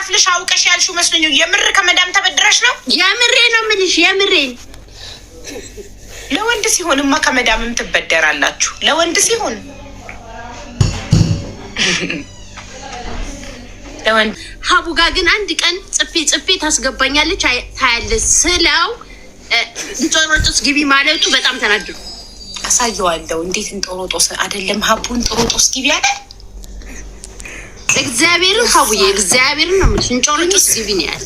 ከፍልሽ አውቀሽ ያልሽው መስሎኝ ነው። የምር ከመዳም ተበድረሽ ነው? የምሬ ነው የምልሽ፣ የምሬን። ለወንድ ሲሆንማ ከመዳምም ትበደራላችሁ። ለወንድ ሲሆን ለወንድ ሀቡ ጋ ግን አንድ ቀን ጽፌ ጽፌ ታስገባኛለች ታያለች ስለው እንጦሮጦስ ግቢ ማለቱ በጣም ተናድሩ። አሳየዋለሁ። እንዴት እንጦሮጦስ አይደለም ሀቡ እንጦሮጦስ ግቢ አለ። እግዚአብሔርን ሀቡዬ፣ እግዚአብሔርን ነው የምልሽ። እንጦሮጦስ ግቢ ነው ያለ።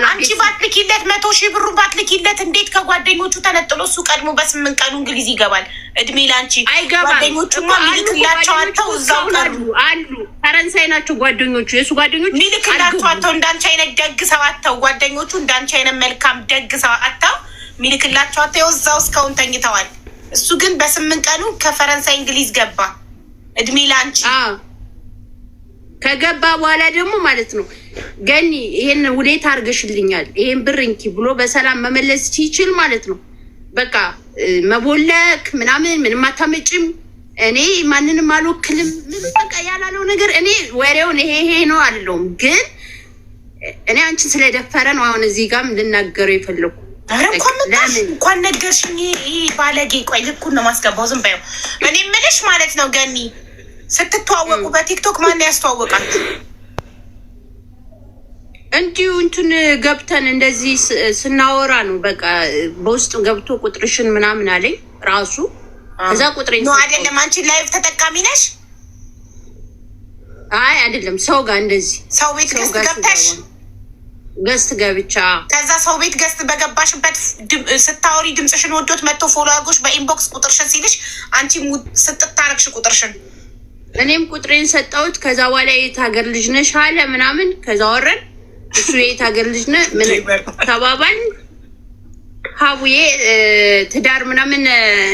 አንቺ ባትልኪለት 100,000 ብሩ ባትልኪለት እንዴት ከጓደኞቹ ተነጥሎ እሱ ቀድሞ በ8 ቀኑ እንግሊዝ ይገባል? እድሜ ለአንቺ። አይገባም። ጓደኞቹማ ሚልክላቸው አተው እዛው ቀሩ። አሉ፣ ፈረንሳይ ናቸው ጓደኞቹ፣ የእሱ ጓደኞች። ሚልክላቸው አተው፣ እንዳንቺ አይነት ደግ ሰው አተው፣ ጓደኞቹ እንዳንቺ አይነት መልካም ደግ ሰው አተው፣ ሚልክላቸው አተው እዛው እስካሁን ተኝተዋል። እሱ ግን በ8 ቀኑ ከፈረንሳይ እንግሊዝ ገባ። እድሜ ለአንቺ። ከገባ በኋላ ደግሞ ማለት ነው ገኒ ይሄን ውዴታ አድርገሽልኛል፣ ይሄን ብር እንኪ ብሎ በሰላም መመለስ ሲችል ማለት ነው በቃ መቦለክ ምናምን ምንም አታመጭም፣ እኔ ማንንም አልወክልም፣ ምን በቃ ያላለው ነገር እኔ ወሬውን ይሄ ይሄ ነው አልለውም፣ ግን እኔ አንቺን ስለደፈረ ነው አሁን እዚህ ጋርም ልናገረው የፈለኩ። ኧረ እንኳን መጣሽ፣ እንኳን ነገርሽኝ። ይሄ ባለጌ፣ ቆይ ልኩን ነው ማስገባው። ዝም በይው። እኔ የምልሽ ማለት ነው ገኒ፣ ስትተዋወቁ በቲክቶክ ማን ያስተዋወቃችሁ? እንዲሁ እንትን ገብተን እንደዚህ ስናወራ ነው በቃ በውስጥ ገብቶ ቁጥርሽን ምናምን አለኝ ራሱ። ከዛ ቁጥሬን ነው አይደለም። አንቺ live ተጠቃሚ ነሽ? አይ አይደለም፣ ሰው ጋር እንደዚህ ሰው ቤት guest ገብተሽ? guest ገብቻ። ከዛ ሰው ቤት guest በገባሽበት ስታወሪ ድምፅሽን ወዶት መጥቶ follow አድርጎሽ በ inbox ቁጥርሽን ሲልሽ አንቺ ስጥታረግሽ ቁጥርሽን? እኔም ቁጥሬን ሰጠሁት። ከዛ በኋላ የት ሀገር ልጅ ነሽ አለ ምናምን። ከዛ ወረን እሱ የት ሀገር ልጅ ነህ ምን ተባባል። ሀቡዬ ትዳር ምናምን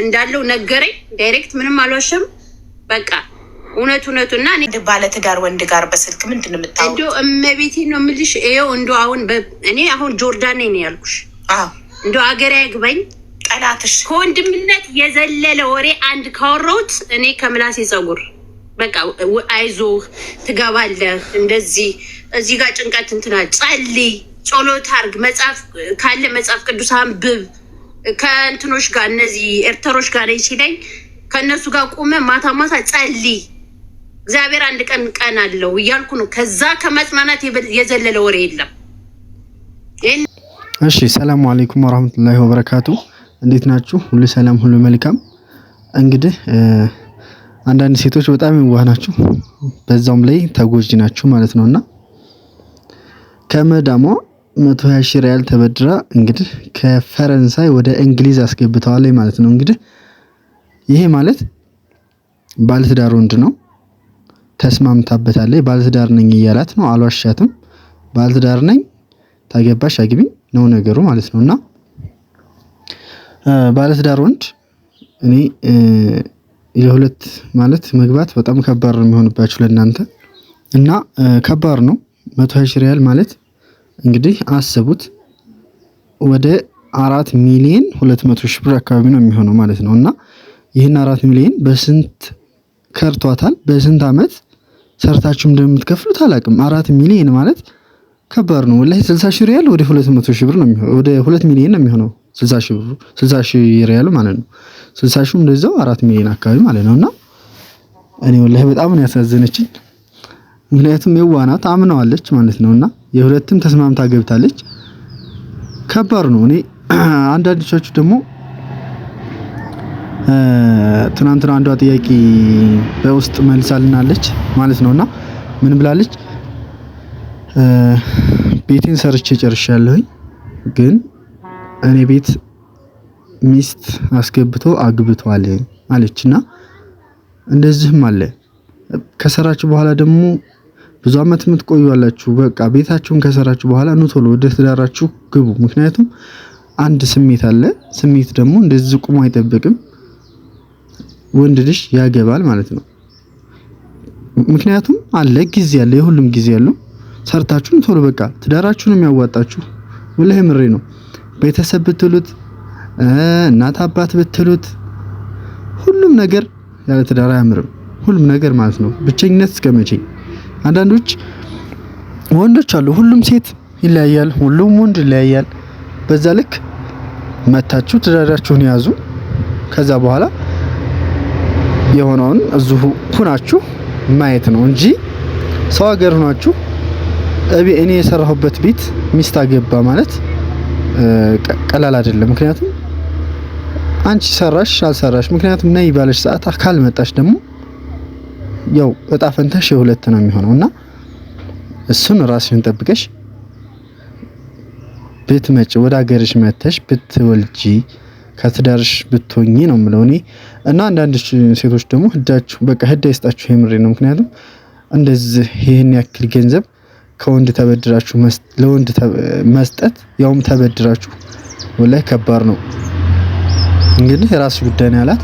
እንዳለው ነገረኝ። Direct ምንም አልዋሸም። በቃ እውነት እውነቱ እና ባለ ትዳር ወንድ ጋር በስልክ ምንድን ነው የምታወሪው? እንደው እመቤቴ ነው የምልሽ። ይኸው እንደው አሁን እኔ አሁን ጆርዳኔ ነው ያልኩሽ። እንደው አገሬ አይግባኝ ጠላትሽ ከወንድምነት የዘለለ ወሬ አንድ ካወራሁት እኔ ከምላሴ ፀጉር በቃ አይዞህ ትገባለህ፣ እንደዚህ እዚህ ጋር ጭንቀት እንትና ጸልይ፣ ጸሎት አድርግ፣ መጽሐፍ ካለ መጽሐፍ ቅዱስ አንብብ፣ ከእንትኖች ጋር እነዚህ ኤርተሮች ጋር ነኝ ሲለኝ ከእነሱ ጋር ቁመ ማታ ማታ ጸልይ፣ እግዚአብሔር አንድ ቀን ቀን አለው እያልኩ ነው። ከዛ ከመጽናናት የዘለለ ወሬ የለም። እሺ፣ ሰላም አለይኩም ወራህመቱላሂ ወበረካቱ። እንዴት ናችሁ? ሁሉ ሰላም፣ ሁሉ መልካም። እንግዲህ አንዳንድ ሴቶች በጣም የዋህ ናችሁ፣ በዛውም ላይ ተጎጂ ናችሁ ማለት ነውና ከመዳሟ 120 ሺህ ሪያል ተበድራ እንግዲህ ከፈረንሳይ ወደ እንግሊዝ አስገብተዋል ማለት ነው። እንግዲህ ይሄ ማለት ባለትዳር ወንድ ነው፣ ተስማምታበታለች። ባለትዳር ነኝ እያላት ነው፣ አልዋሻትም። ባለትዳር ነኝ ታገባሽ አግቢኝ ነው ነገሩ ማለት ነውና ባለትዳር ወንድ እኔ የሁለት ማለት መግባት በጣም ከባድ ነው የሚሆንባችሁ ለእናንተ እና ከባድ ነው። 120 ሺህ ሪያል ማለት እንግዲህ አስቡት ወደ 4,200,000 ብር አካባቢ ነው የሚሆነው ማለት ነው። እና ይህን 4 ሚሊዮን በስንት ከርቷታል፣ በስንት አመት ሰርታችሁ እንደምትከፍሉት አላውቅም። 4 ሚሊዮን ማለት ከባድ ነው ወላሂ። 60 ሺህ ሪያል ወደ 200 ሺህ ብር ነው የሚሆነው፣ ወደ 2 ሚሊዮን ነው የሚሆነው። 60 ሺህ ብር፣ 60 ሺህ ሪያል ማለት ነው። 60 ሺህም እንደዛው 4 ሚሊዮን አካባቢ ማለት ነውና እኔ ወላሂ በጣም ነው ያሳዘነችኝ። ምክንያቱም የዋህ ናት፣ አምነዋለች ማለት ነውና የሁለትም ተስማምታ ገብታለች። ከባድ ነው። እኔ አንዳንዶቻችሁ ደግሞ ትናንትና አንዷ ጥያቄ በውስጥ መልሳልናለች ማለት ነውና ምን ብላለች? ቤቴን ሰርቼ ጨርሻለሁኝ፣ ግን እኔ ቤት ሚስት አስገብቶ አግብቷል አለችና እንደዚህም አለ። ከሰራችሁ በኋላ ደግሞ ብዙ አመት የምትቆዩ አላችሁ። በቃ ቤታችሁን ከሰራችሁ በኋላ ኑ ቶሎ ወደ ትዳራችሁ ግቡ። ምክንያቱም አንድ ስሜት አለ። ስሜት ደግሞ እንደዚህ ቁሞ አይጠብቅም። ወንድ ልጅ ያገባል ማለት ነው። ምክንያቱም አለ ጊዜ አለ፣ የሁሉም ጊዜ አለው። ሰርታችሁን ቶሎ በቃ ትዳራችሁን የሚያዋጣችሁ ወላሂ ምሬ ነው። ቤተሰብ ብትሉት እናት አባት ብትሉት ሁሉም ነገር ያለ ትዳር አያምርም። ሁሉም ነገር ማለት ነው። ብቸኝነት እስከ መቼ? አንዳንዶች ወንዶች አሉ። ሁሉም ሴት ይለያያል፣ ሁሉም ወንድ ይለያያል። በዛ ልክ መታችሁ ትዳራችሁን ያዙ። ከዛ በኋላ የሆነውን እዚሁ ሁናችሁ ማየት ነው እንጂ ሰው ሀገር ሁናችሁ እኔ የሰራሁበት ቤት ሚስት አገባ ማለት ቀላል አይደለም። ምክንያቱም አንቺ ሰራሽ አልሰራሽ፣ ምክንያቱም ነይ ባለሽ ሰዓት ካልመጣሽ ደግሞ ያው እጣ ፈንታሽ የሁለት ነው የሚሆነው እና እሱን ራስሽን ጠብቀሽ ብትመጪ ወደ ሀገርሽ መተሽ ብትወልጂ ከትዳርሽ ብትሆኚ ነው የምለው እኔ። እና አንዳንድ ሴቶች ደግሞ ህዳችሁ በቃ ህዳ ይስጣችሁ፣ የምሬ ነው። ምክንያቱም እንደዚህ ይህን ያክል ገንዘብ ከወንድ ተበድራችሁ ለወንድ መስጠት ያውም ተበድራችሁ ወላሂ ከባድ ነው። እንግዲህ የራሱ ጉዳይ ነው ያላት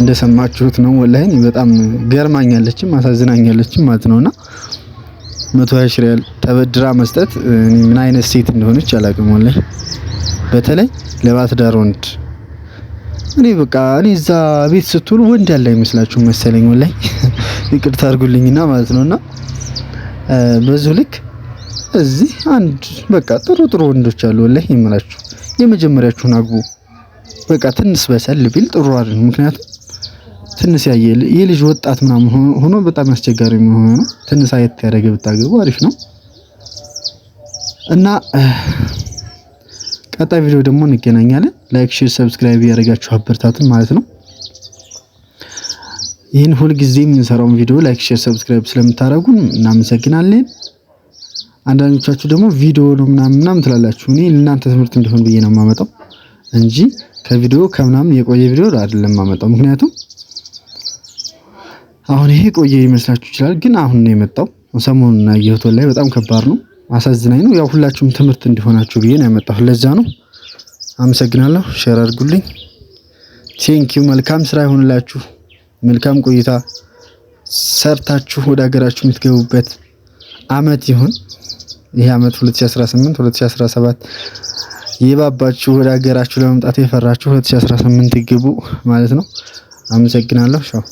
እንደሰማችሁት ነው። ወላሂ በጣም ገርማኛለችም አሳዝናኛለችም ማለት ነውና 120 ሺህ ሪያል ተበድራ መስጠት እኔ ምን አይነት ሴት እንደሆነች አላውቅም። ወላሂ በተለይ ለባለትዳር ወንድ እኔ በቃ እኔ እዛ ቤት ስትውሉ ወንድ ያለ አይመስላችሁም መሰለኝ። ወላሂ ይቅርታ አድርጉልኝና ማለት ነውና በዚሁ ልክ እዚህ አንድ በቃ ጥሩ ጥሩ ወንዶች አሉ። ወላሂ የምላችሁ የመጀመሪያችሁን አግቡ። በቃ ትንሽ በሰል ቢል ጥሩ አይደል? ምክንያቱም ትንሽ ያየ የልጅ ወጣት ምናምን ሆኖ በጣም አስቸጋሪ የሚሆነው ነው። ትንሽ አየት ያደረገ ብታገቡ አሪፍ ነው እና ቀጣይ ቪዲዮ ደግሞ እንገናኛለን። Like፣ share፣ subscribe እያደረጋችሁ አበርታቱን ማለት ነው። ይህን ሁል ጊዜ የምንሰራውን ቪዲዮ like፣ share፣ subscribe ስለምታደርጉን እናመሰግናለን። አንዳንዶቻችሁ ደግሞ ቪዲዮ ነው ምናምን ምናምን ትላላችሁ። እኔ ለእናንተ ትምህርት እንዲሆን ብዬ ነው የማመጣው እንጂ ከቪዲዮ ከምናምን የቆየ ቪዲዮ አይደለም የማመጣው። ምክንያቱም አሁን ይሄ ቆየ ይመስላችሁ ይችላል፣ ግን አሁን ነው የመጣው። ሰሞኑን ያየሁት ላይ በጣም ከባድ ነው፣ አሳዝናኝ ነው። ያው ሁላችሁም ትምህርት እንዲሆናችሁ ብዬ ነው ያመጣሁት። ለዛ ነው። አመሰግናለሁ። Share አድርጉልኝ። Thank you። መልካም ስራ ይሆንላችሁ። መልካም ቆይታ ሰርታችሁ ወደ ሀገራችሁ የምትገቡበት አመት ይሁን። ይህ አመት 2018 2017 የባባችሁ ወደ ሀገራችሁ ለመምጣት የፈራችሁ 2018 ግቡ ማለት ነው። አመሰግናለሁ። ሻው።